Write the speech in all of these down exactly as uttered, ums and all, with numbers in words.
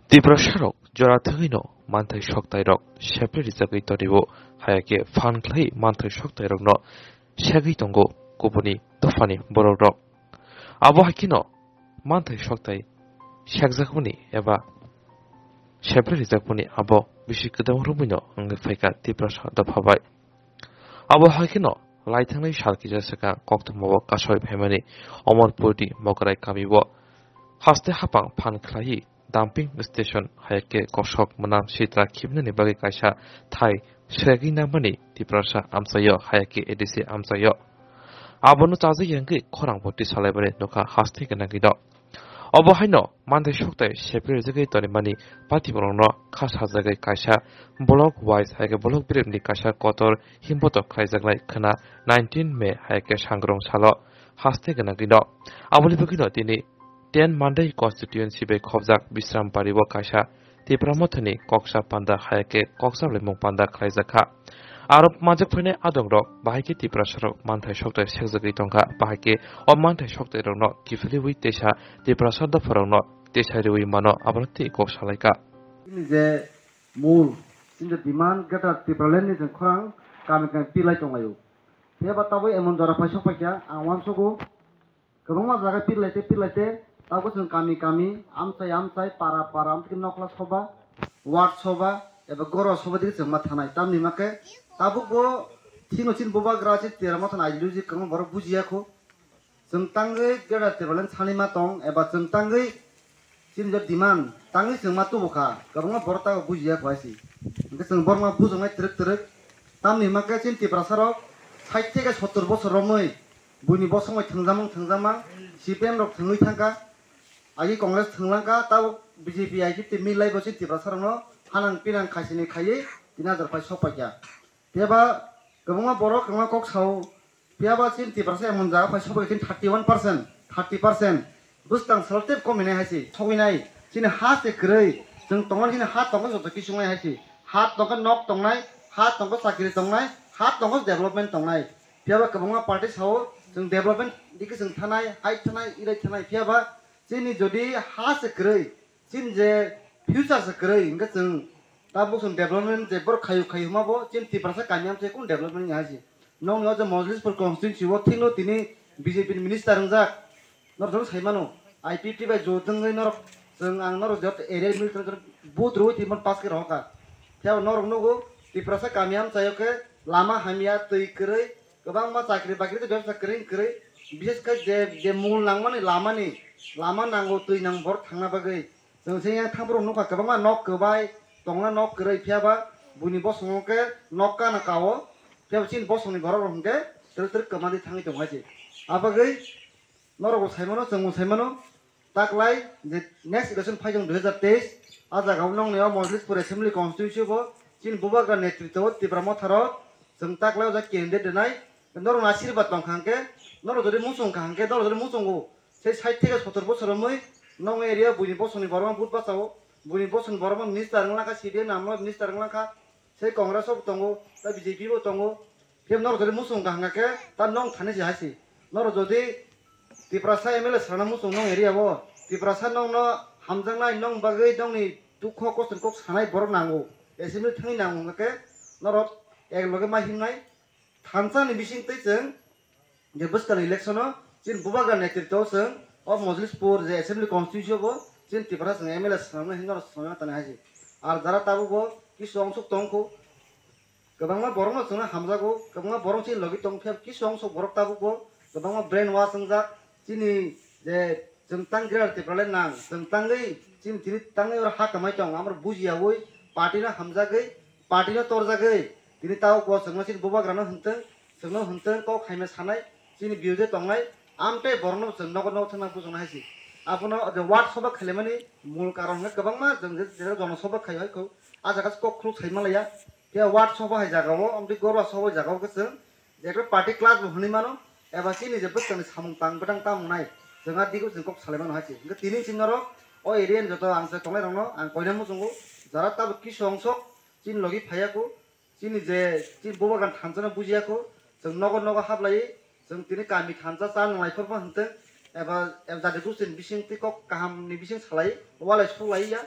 Tiprasarok jora thwngwino manthai soktairok seple rijagwi tonio, hayakhe phan khlai manthai soktairokno segwi tongo kubuni dophani borokrok. Abo haikheno manthai soktai sekjakmani eba seple rijakmani abo bisi kwdang romwino wngwi phaikha Tiprasa dopha bai. Abo haikheno laithangnai sal kisa swkang koktwmao kasoi phaimani Omorpurni Mokorai kamio haste hapang phan khlaiwi dumping station hayakhe kosok mwnam sitra khibnani bagwi kaisa thai swragwi nangmani Tiprasa amchaio hayakhe A D C amchaio. Abono chajak yangwi khorang boti salaibari nokha haste gwnangwino. Obo haino manthai soktai seple rijagwi tonimani patimungrokno kha sajagwi kaisa block wise hayakhe block biremni kaisa kotor himbotok khlaijaknai khwna nineteen May hayakhe sangrong salo haste gwnangwino. Aboni bagwino tini ten Mandai constituency bai khobjak Bisrambario kaisa Tipra Mothani koksa panda hayakhe koksa bwlaimung panda khlaijakha. Aro manjak phainai adongrok bahai khe Tiprasarok manthai soktai sekjagwi tongkha, bahai khe o manthai soktairokno kiphilwi teisa Tiprasa dopharokno teisa riwi mano, abono tei kok salaikha. Chini je mul, chini je demand Greater Tipraland ni je khorang kami kami pilai tonglaio. Phiya ba tabuk emon jora phai sokpaikha, ang uansugo. Kwbangma jaga pirlaite pirlaite, tabuk chwng kami kami, amchai amchai, para para, amtwkhe nokla soba, ward soba, eba goro soba digi chwng ma thanai. Tamni hwnkhe tabukbo thikno chini bubagra se Tipra Mothani ideology kwbangma borok bujiya kho. Chwng tangwi Greater Tipraland sani ma tong, eba chwng tangwi chini je demand tangwi chwng ma tubu kha, kwbangma borok tabuk bujiya kho hai se. Hwnkhe chwng borok ma bujaknai twrwk twrwk. Tamni hwnkhe chini Tiprasarok sait theke sottor bosor romwi buini bosongwi thwngjamang thwngjamang, C P M rok thwngwi thangkha, agi Congress thwnglangkha, tabuk B J P I P T milai bo chini Tiprasarokno hanang pinang khaisini khaiwi tini hajar phai sokpaikha. Phiya ba kwbangma borok kwbangma kok sao, phiya ba chini Tiprasa emon jaga phai sokpaikha chini thirty one percent, thirty percent. Bwskang salo tei kominai hai se sogwinai. Chini ha se kwrwi. Chwng tongmani chini ha tongo joto kisungnai hai se. Ha tongkha nok tongnai, ha tongkha chakri tongnai, ha tongkha development tongnai. Phiya ba kwbangma party sao chwng development digi chwng thanai, hai thanai, irai thanai. Phiya ba chini jodi ha se kwrwi, chini je future se kwrwi, hwnkhe chwng tabuk chwng development je borok khayu khayu hwnma bo chini Tiprasa kami amchai kunu development wngya hai se. Nokni o je Mojlispur constituency o thikno tini B J P ni minister wngjak. Norok joto sai mano, I P T bai jotwngwi norok, chwng ang norok jot area minister jot vote rwui twi mon pass khe rohor kha. Phiya bo norok nugo Tiprasa kami amchaio khe lama hamya, twi kwrwi, kwbangma chakri bakri tei bebsa kwrwi kwrwi, bishes khe je, je mul nangmani lamani, lama nango, twi nango borok thangna bagwi. Chwng se yang thang borok nukha kwbangma nok kwbai, tongna nok kwrwi, phiya ba buini bosongo khe nok kana kao, phiya ba chini bosongni borok rok hwnkhe twrwk twrwk kwmadi thangwi tongo hai se. Abagwi norok bo sai mano, chwng bo sai mano, taklai je next election phai jong dui hazar teis, a jaga o nokni o Mojlispur Assembly Constituency bo chini bubagra netritwo o Tipra Motha rok chwng taklai o jaga candidate rwnai, norok no asirwad tong kha hwnkhe, norok jodi muchung kha hwnkhe, norok jodi muchungo, Sei sait theke sottor bosor romwi nokni area buini bosongni borok vote bachao, buini bosongni borok minister wng lakha, C P M ni amlo minister wng lakha, sei Congress bo tongo, tei B J P bo tongo, phiya norok jodi muchung kaham khe ta nong thani se hai se. Norok jodi Tiprasa M L A sana muchung nong area o, Tiprasa nongno hamjaknai nong bagwi nongni dukho kosto ni kok sanai borok nango, assembly thangwi nango hwnkhe norok ek loge ma himnai. Thansa ni bising twi chwng je bwskang election o chini bubagra netritwo o chwng o Mojlispur je assembly constituency o bo chini Tiprasa chwng M L A swnamnai hinwi norok swnamna tani hai se. Ar jara tabuk bo kisu ongsuk tong kho, kwbangma borok no chwngno hamjago, kwbangma borok chini logi tong phiya kisu ongsuk borok tabuk bo kwbangma brain wash wngjak, chini je Chwng tang Greater Tipraland nang, chwng tangwi, chini tini tangwi oro ha kamai tong, amro bujiyaui, party no hamjagwi, party no torjagwi, tini tao bo chwngno chini bubagrano hwntwng, chwngno hwntwng kok haima sanai, chini birude tongnai, amtei borokno chwng nogo nogo thangna bujoknai hai se. Abono je ward soba khailaimani mul karon hwnkhe kwbangma chwng je, je jono soba khai hai kho, ah jaga kok khuluk sai manlaiya, phiya ward soba hai jagao, amtwi gorba soba hai jagao khe chwng, Jekle party class bo hwnwi mano, eba chini je bwskangni samung tang bwtang tamo wngnai, chwng a digo chwng kok salai mano hai se. Hwnkhe tini chini norok o area ni joto ang se tongnai rokno ang koina muchungo, jara tabuk kisu ongsok chini logi phaiya kho, chini je chini bubagan thansa no bujiya kho, chwng nogo nogo hablaiwi, chwng tini kami thansa cha nang lai phor ma hwntwng, eba, eba jati gosti ni bising twi kok kaham ni bising salai, walai sulai ya.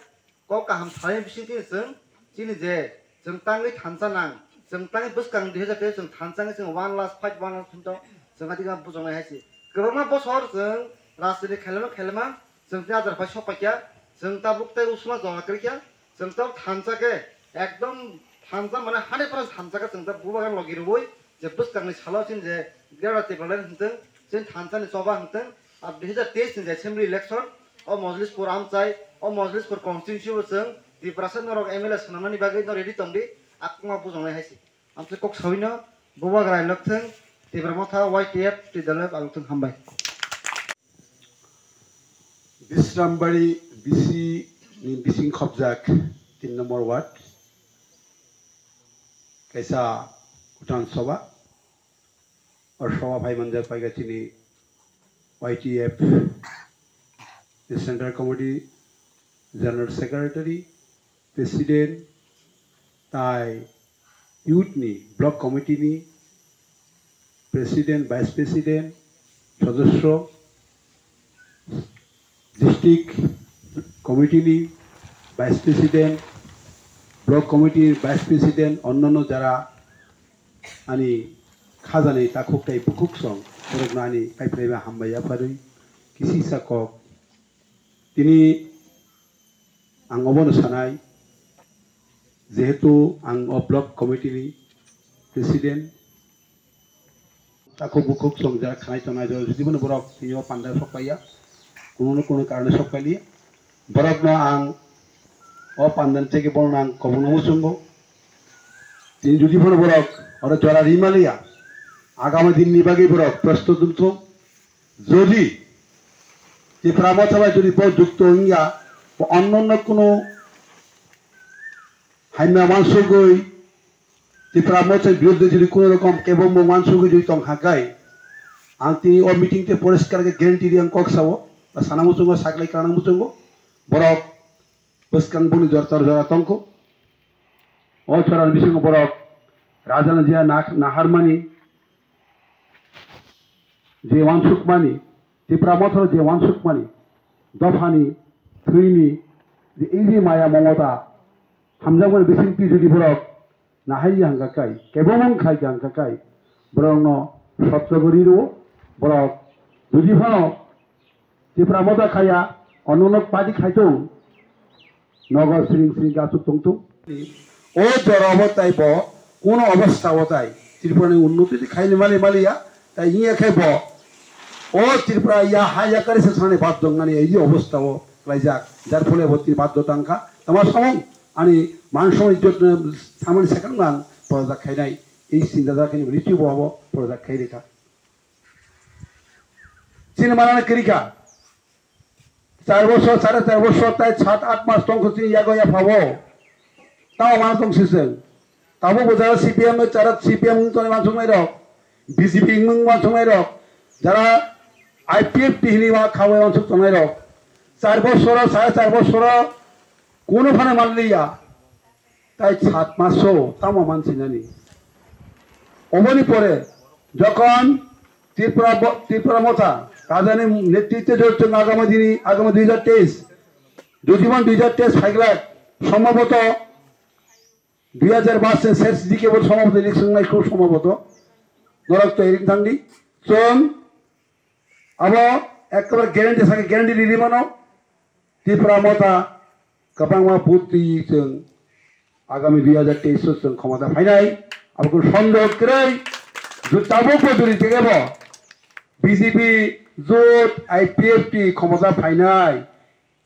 kok kaham salai bising chini chwng, chini je chwng tangwi thansa nang, chwng tangwi bwskang dui hazar teis chwng thansa wngwi chwng one last fight, one last phinto chwng adika bujoknai hai se. Kwbangma bosor chwng rajniti khailama khailama chwng tei adar pai sok paikha, chwng tabuk tei usuma jora kwrwikha, chwng tabuk thansa khe ekdom thansa mane hundred percent thansa khe chwng tabuk bubagra logi rwui je bwskangni salo chini je Greater Tipraland hwnkhe chini thansa ni choba hwnkhe, ah, dui hazar teis ni je assembly election o Mojlispur amchai, o Mojlispur constituency o chwng Tiprasa norok M L A swnamnani bagwi no ready tongdi, akungma bujoknai hai se. Amtwi kok sawino bubagra lokthwng, Tipra Motha Y T F T W F alokthwng, hambai. Bisrambari B C ni bising khopjak tin number ward, kaisa Bhutan Sabha, o Sabha phai manjak paikha chini Y T F ni Central Committee, General Secretary, President, tai Youth ni, Block Committee ni President, Vice President, সদস্য, District Committee ni Vice President, Block Committee ni Vice President, onnanno jara ani khajani takhuk tei bukhuk song, borokno ani paiphraima hambai yapharwi kisisa kok. Tini ang obono sanai, jehetu ang o Block Committee ni President, takhuk bukhuk song jara khanai tongnai, jodi bono borok tini o panda sok paiya, kuno na kuno karone sok pailiya, borokno ang o pandani theke bono ang kobongno muchungo. Tini jodi bono borok oro jora rimaliya, agami dinni bagwi borok prostut wngthung. Jodi Tipra Motha bai jodi bo jukto wngya, bo onnanno kuno hamya wansugwi Tipra Motha biruddhe jodi kuno rokom kebo mung wansugwi jodi tong kha khe, ang tini o meeting te poriskar khe guarantee ri ang kok sao, ba sana muchungo, saklai kana muchungo, borok bwskang boni jora jora tongkho. O jorani bisingo borok rajani je na-, naharmani, je wansukmani, Tipra Motharo je wansukmani, dophani, thwini, je ei je maya momota, hamjakmani bisingtwi jodi borok nahaiya hwnkha kai, kebengmung khaikha hwnkha kai, borokno sotro gori rwo, borok jodi phano Tipra Motha khaya, onono party khaitung, nogo siring siring gasuk tongtung. O jora bo tai bo, kuno obostha o tai, Tripura ni unnoti khaini mali maliya, tai hiya khe bo, o Tripura ya ha ya kari se sani bad dong nani ei obostha o klaijak, jar phole bo tini bad do tangkha, tama samung ani man samung ijjot samani sekang nang project khainai, ei sinda da khaini riti bo abo project khai rikha. Chini manana kirika. Char bosor, sare char bosor, tai sat at mas tongkho chini yago yaphabo. Tamo mana tong siseng. Tabo bujara C P M no chara C P M wng tongnai wansuk nai rok. B J P wng wansuk nai rok. Jara I P F T hini wa khawi wansuk tongnai rok. Char bosor, sare char bosor, kuno phano manliya. Tai sat maso tamo mansinani. Oboni pore jokhon Tripura bo-, Tripura Motha rajani netritwe jodi chwng agami dini, agami dui hajar teis, jodi man dui hajar teis phaiglak, sombhoboto dui hajar bais ni ses dike bo sombhoboto election nai khub sombhoboto norok to erik thangdi. Chwng abo ekkebare guarantee sake guarantee riri mano. Tipra Motha kwbangma vote twi chwng agami dui hajar teis o chwng khomota phainai, abo khe sondeho kwrwi. Ju tabuk bo juri theke bo B J P jot I P F T khomota phainai.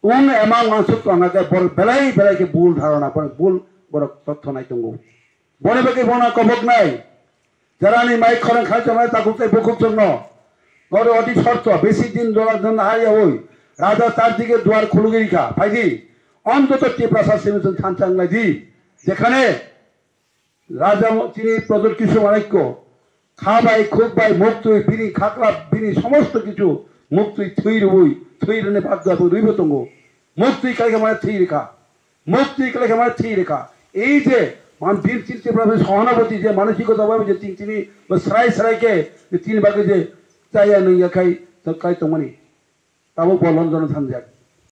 Wng emang wansuk tongna khe borok belai belai khe bul dharona, borok bul borok totho nai tongo. Boni bagwi bono koboknai. Jarani mai khorang khai tongnai takhuk tei bukhuk chwngno. Noro oti shorto besi din dora don hai yawi. Raja char dige duar khulugwi rikha. Phaidi. Ontoto Tiprasa simi chwng thansa wnglaidi. Jekhane Raja mo-, chini Pradyot Kishore Manakya kha bai, khuk bai, muktwi, bini khakla, bini somosto kichu muktwi thwi rwui, thwi rwni bagwi rwibo tongo. Muktwi kaikha mane thwi rikha. Muktwi kwlai khe mane thwi rwkha. Ei je man Birchir Tripura bai Sohanaboti je manusikota bai je tin tini bo srai srai khe je tini bagwi je chaya nungya khai to kai tongmani. Tabuk bo London thangjak.